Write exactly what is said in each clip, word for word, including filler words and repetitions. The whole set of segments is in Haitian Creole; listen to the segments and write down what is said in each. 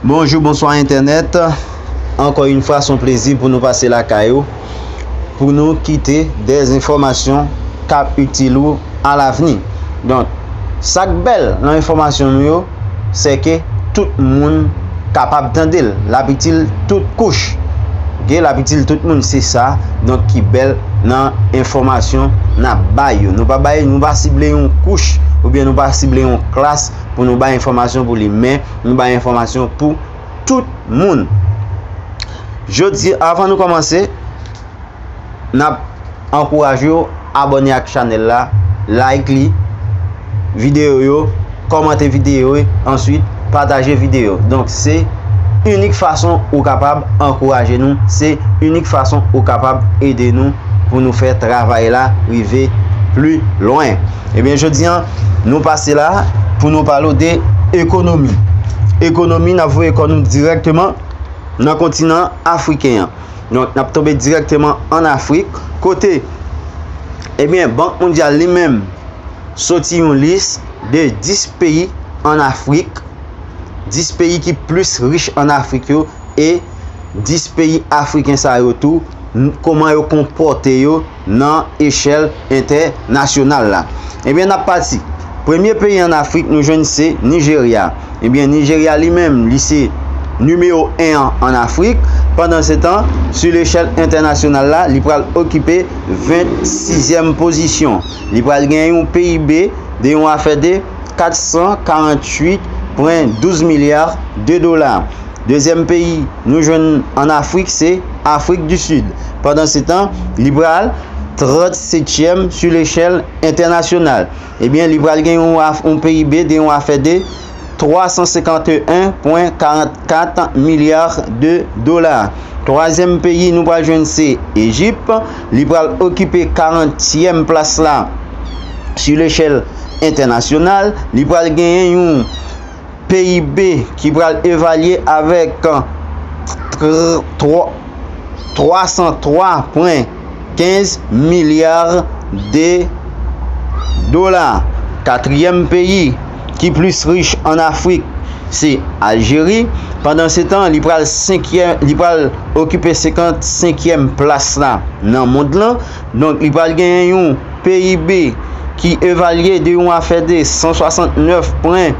Bonjou, bonswa entènèt. Ankò yon fwa, se yon plezi pou nou pase lakay ou, pou nou kite dè enfòmasyon k ap itil ou alavni. Donk, sa k bèl nan enfòmasyon nou yo, se ke tout moun kapab tande l. L ap itil tout kouch. Oke, l ap itil tout moun, se sa, donk, ki bèl nan enfòmasyon n ap bay yo. Nou pa bay, nou pa sible yon kouch, oubyen nou pa sible yon klas pou nou bay enfòmasyon pou li, men nou bay enfòmasyon pou tout moun. Jodi, avan nou kòmanse, n ap ankouraje w abòne ak chanèl la, like li, videyo yo, kòmante videyo yo, answit pataje videyo. Donk, se inik fason ou kapab ankouraje nou, se inik fason ou kapab ede nou pou nou fè travay la rive pli lwen. Ebyen, jodi a, nou pase la pou nou pale w de ekonomi. Ekonomi, n ap voye kò nou dirèkteman nan kontinan afriken an. Donk, n ap tonbe dirèkteman ann Afrik, kote, ebyen, Bank Mondyal li menm soti yon lis de dis peyi ann Afrik, dis peyi ki plis rich ann Afrik yo, e dis peyi afriken sa yo tou, n-, kòman yo konpòte yo nan echèl entènasyonal la. Ebyen, n ap pati. Premye peyi ann Afrik nou jwenn se Nijerya. Ebyen, Nijerya li menm, li se nimewo en an ann Afrik. Pandansetan, sou lechèl entènasyonal la, li pral okipe vennsizyèm pozisyon. Li pral gen yon P I B de yon afè de kat san karanntuit pwen douz milya de dola. Dezyèm peyi nou jwenn ann Afrik se Afrik di Sid. Pandansetan, li pral trannsetyèm sou lechèl entènasyonal. Ebyen, li pral gen yon af-, yon P I B de yon afè de twa san senkanteyen pwen karannkat milya de dola. Twazyèm peyi nou pral jwenn se Ejip. Li pral okipe karantyèm plas la sou lechèl entènasyonal. Li pral genyen yon P I B ki pral evalye avèk tr-, twa-, twa san twa pwen kenz milya de dola. Katriyèm peyi ki plis rich ann Afrik, se Aljeri. Pandansetan, li pral senkyèm, li pral okipe senkannsenkyèm plas la nan mond lan. Donk, li pral genyen yon P I B ki evalye de yon afè de san swasantnèf pwen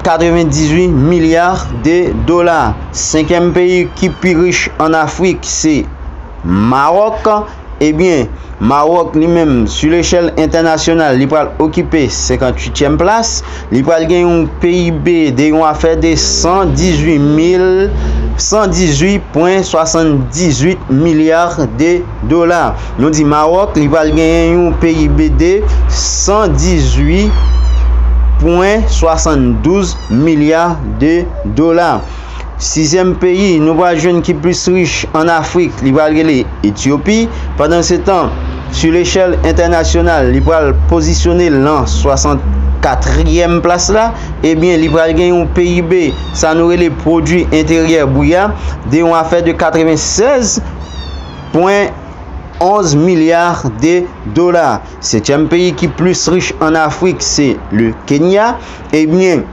katrevendizuit milya de dola. Senkyèm peyi ki pi rich ann Afrik, se Mawòk. Ebyen, Mawòk li menm, sou lechèl entènasyonal, li pral okipe senkantuityèm plas. Li pral gen yon P I B de yon afè de san dizuit mil, san dizuit pwen swasanndizuit milya de dola. Nou di Mawòk, li pral genyen yon P I B de san dizuit pwen swasanndouz milya de dola. Sizyèm peyi nou pral jwenn ki plis rich ann Afrik, li pral rele Etyopi. Pandansetan, sou lechèl entènasyonal, li pral pozisyone l nan swasannkatriyèm plas la. Ebyen, li pral gen yon P I B, sa nou rele pwodui enteryè bri a, de yon afè de katrevensèz pwen onz milya de dola. Setyèm peyi ki plis rich ann Afrik, se le Kenya. Ebyen,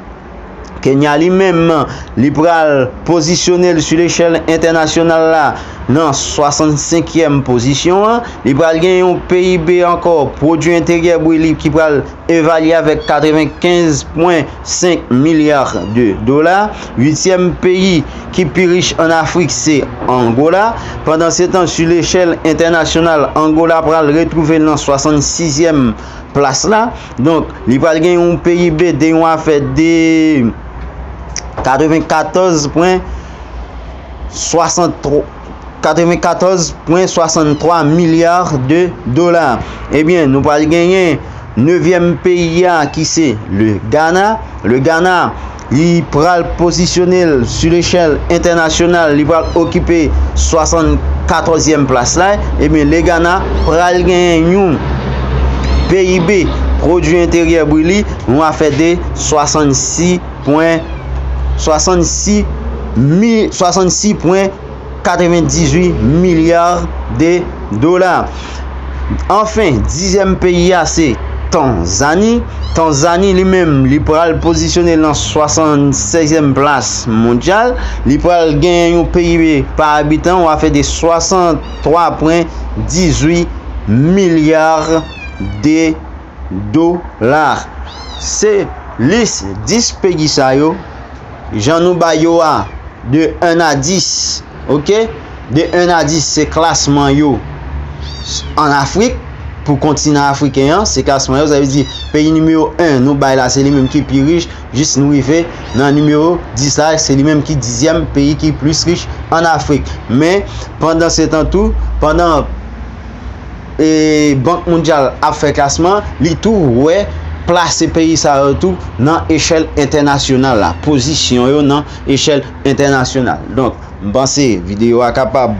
Kenya li menm, li pral pozisyone l sou lechèl entènasyonal la nan swasannsenkyèm pozisyon an. Li pral gen yon P I B ankò, pwodui enteryè bri li, ki pral evalye avèk katrevenkenz pwen senk milya de dola. Uityèm peyi ki pi rich ann Afrik, se Angola. Pandansetan, sou lechèl entènasyonal, Angola pral retwouve l nan swasannsizyèm plas la. Donk, li pral gen yon P I B de yon afè de katrevenkatòz pwen swasanntwa, katrevenkatòz pwen swasanntwa milya de dola. Ebyen, nou pral genyen nevyèm peyi a ki se le Ghana. Le Ghana, li pral pozisyone l sou lechèl entènasyonal, li pral okipe swasannkatòzyèm plas la. Ebyen, le Ghana pral genyen yon P I B, pwodui enteryè bri li, yon afè de swasannsis pwen, swasannsis mi, swasannsis pwen katrevendizuit milya de dola. Anfen, dizyèm peyi a se Tanzani. Tanzani li menm, li pral pozisyone l nan swasannsèzyèm plas mondyal. Li pral genyen yon P I B pa abitan, w a fè de swasanntwa pwen dizuit milya de dola. Se lis dis peyi sa yo, jan nou ba yo a, de en a dis, oke? De en a dis, se klasman yo an Afrik, pou kontinan afriken an, se klasman yo, sa vle di, peyi nimewo en nou bay la, se li menm ki pi rich, jis nou rive nan nimewo dis la, se li menm ki dizyèm peyi ki plis rich an Afrik. Men, pandan se tan tou, pandan e Bank Mondyal ap fè klasman, li tou wè plase peyi sa yo tou nan echèl entènasyonal la, pozisyon yo nan echèl entènasyonal. Donk, m panse videyo a kapab,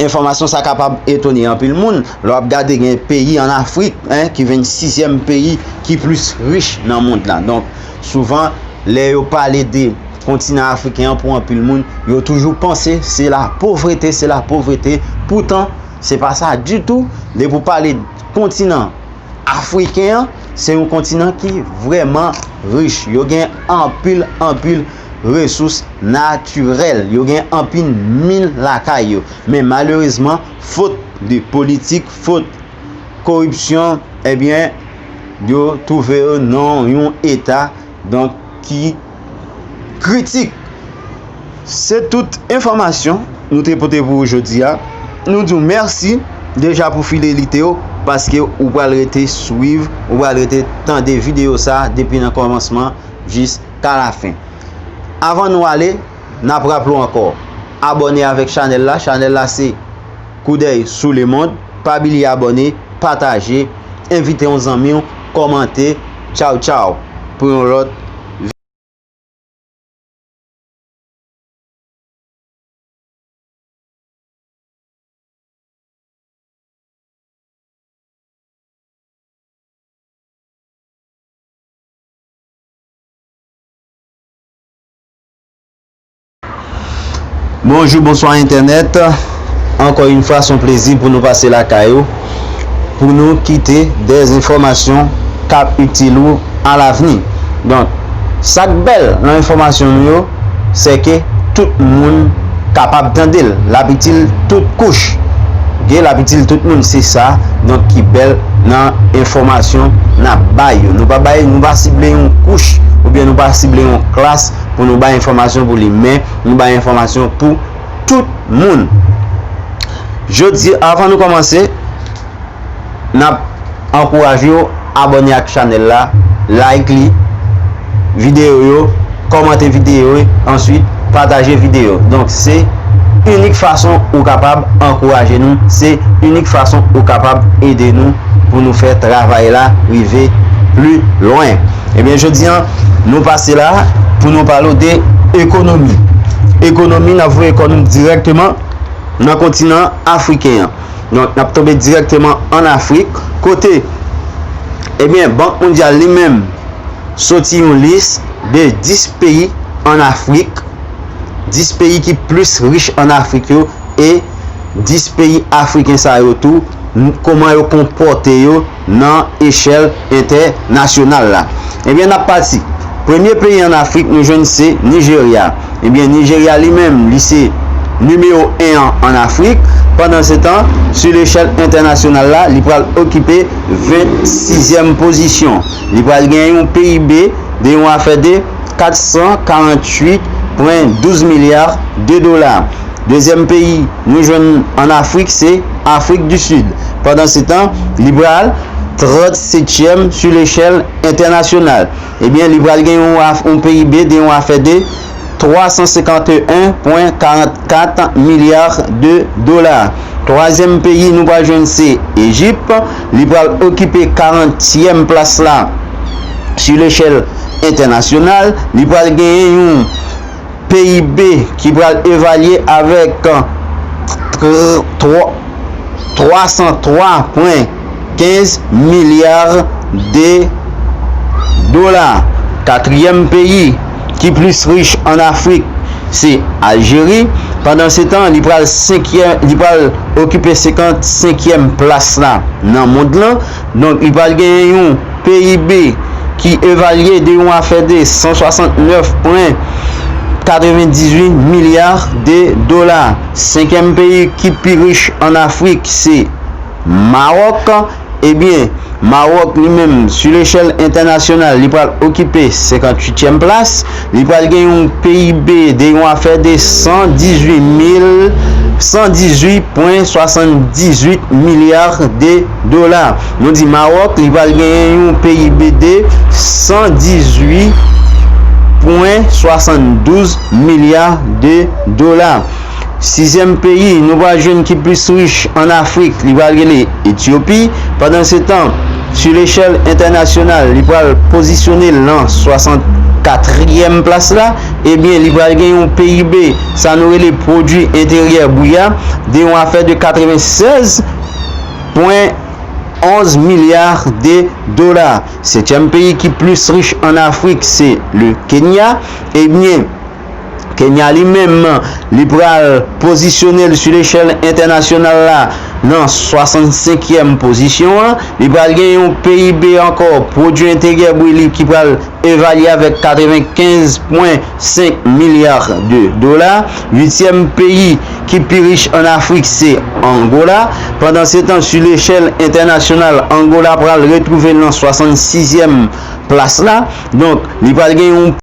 enfòmasyon sa kapab etone anpil moun. Lè w ap gade, gen peyi an Afrik, en, ki vennsizyèm peyi ki plis rich nan mond la. Donk, souvan, lè yo pale de kontinan afriken an, pou anpil moun, yo toujou panse se la povrete, se la povrete. Poutan, se pa sa ditou. Depi w pale kontinan afriken an, se yon kontinan ki vrèman rich. Yo gen anpil, anpil resous natirèl. Yo gen anpil min lakay yo. Men malerezman, fot de politik, fot koripsyon, ebyen, yo twouve yo nan yon eta, donk, ki kritik. Se tout enfòmasyon nou te pote pou ou jodi a. Nou di w mèsi deja pou fidelite w, paske ou pral rete swiv, ou pral rete tande videyo sa a depi nan kòmansman jiska lafen. Avan nou ale, n ap raple w ankò, abòne avèk chanèl la. Chanèl la se Koudèy sou Lemonn. Pa bliye abòne, pataje, envite yon zanmi w, kòmante. Tchaw, tchaw. Pou yon lòt Bonjou, bonswa entènèt. Ankò yon fwa, se yon plezi pou nou pase lakay ou, pou nou kite de enfòmasyon k ap itil ou alavni. Donk, sa k bèl nan enfòmasyon nou yo, se ke tout moun kapab tande l. L ap itil tout kouch. Oke, l ap itil tout moun. Se sa, donk, ki bèl nan enfòmasyon n ap bay yo. Nou pa bay, nou pa sible yon kouch, oubyen nou pa sible yon klas pou nou bay enfòmasyon pou li, men nou bay enfòmasyon pou tout moun. Jodi, avan nou kòmanse, n ap ankouraje w abòne ak chanèl la, like li, videyo yo, kòmante videyo yo, answit pataje videyo. Donk, se inik fason ou kapab ankouraje nou, se inik fason ou kapab ede nou pou nou fè travay la rive pli lwen. Ebyen, jodi a, nou pase la pou nou pale w de ekonomi. Ekonomi, n ap voye kò nou dirèkteman nan kontinan afriken an. Donk, n ap tonbe dirèkteman ann Afrik, kote, ebyen, Bank Mondyal li menm soti yon lis de dis peyi ann Afrik, dis peyi ki plis rich ann Afrik yo, e dis peyi afriken sa yo tou, n-, kòman yo konpòte yo nan echèl entènasyonal la. Ebyen, n ap pati. Premye peyi ann Afrik, nou jwenn se Nijerya. Ebyen, Nijerya li menm, li se nimewo en an ann Afrik. Pandansetan, sou lechèl entènasyonal la, li pral okipe vennsizyèm pozisyon. Li pral gen yon P I B de yon afè de kat san karanntuit pwen douz milya de dola. Dezyèm peyi nou jwenn ann Afrik se Afrik di Sid. Pandansetan, li pral trannsetyèm sou lechèl entènasyonal. Ebyen, li pral gen yon af-, yon P I B de yon afè de twa san senkant en pwen karannkat milya de dola. Twazyèm peyi nou pral jwenn se Ejip. Li pral okipe karantyèm plas la sou lechèl entènasyonal. Li pral genyen yon P I B ki pral evalye avèk tr-, twa, twa san twa pwen kenz milya de dola. Katriyèm peyi ki plis rich ann Afrik, se Aljeri. Pandansetan, li pral senkyèm, li pral okipe senkannsenkyèm plas la nan mond lan. Donk, li pral genyen yon P I B ki evalye de yon afè de san swasantnèf pwen katrevendizuit milya de dola. Senkyèm peyi ki pi rich ann Afrik, se Mawòk. Ebyen, Mawòk li menm, sou lechèl entènasyonal, li pral okipe senkanntuityèm plas. Li pral gen yon P I B de yon afè de san dizuit mil, san dizuit pwen swasanndizuit milya de dola. Nou di Mawòk, li pral genyen yon P I B de san dizuit pwen swasanndouz milya de dola. Sizyèm peyi nou pral jwenn ki plis rich ann Afrik, li pral rele Etyopi. Pandansetan, sou lechèl entènasyonal, li pral pozisyone l nan swasannkatriyèm plas la. Ebyen, li pral gen yon P I B, sa nou rele pwodui enteryè bri a, de yon afè de katrevensèz pwen onz milya de dola. Setyèm peyi ki plis rich ann Afrik, se le Kenya. Ebyen, Kenya li menm, li pral pozisyone l sou lechèl entènasyonal la nan swasannsenkyèm pozisyon an. Li pral gen yon P I B ankò, pwodui enteryè bri li, ki pral evalye avèk katrevenkenz pwen senk milya de dola. Uityèm peyi ki pi rich ann Afrik, se Angola. Pandansetan, sou lechèl entènasyonal, Angola pral retwouve l nan swasannsizyèm plas la. Donk, li pral gen yon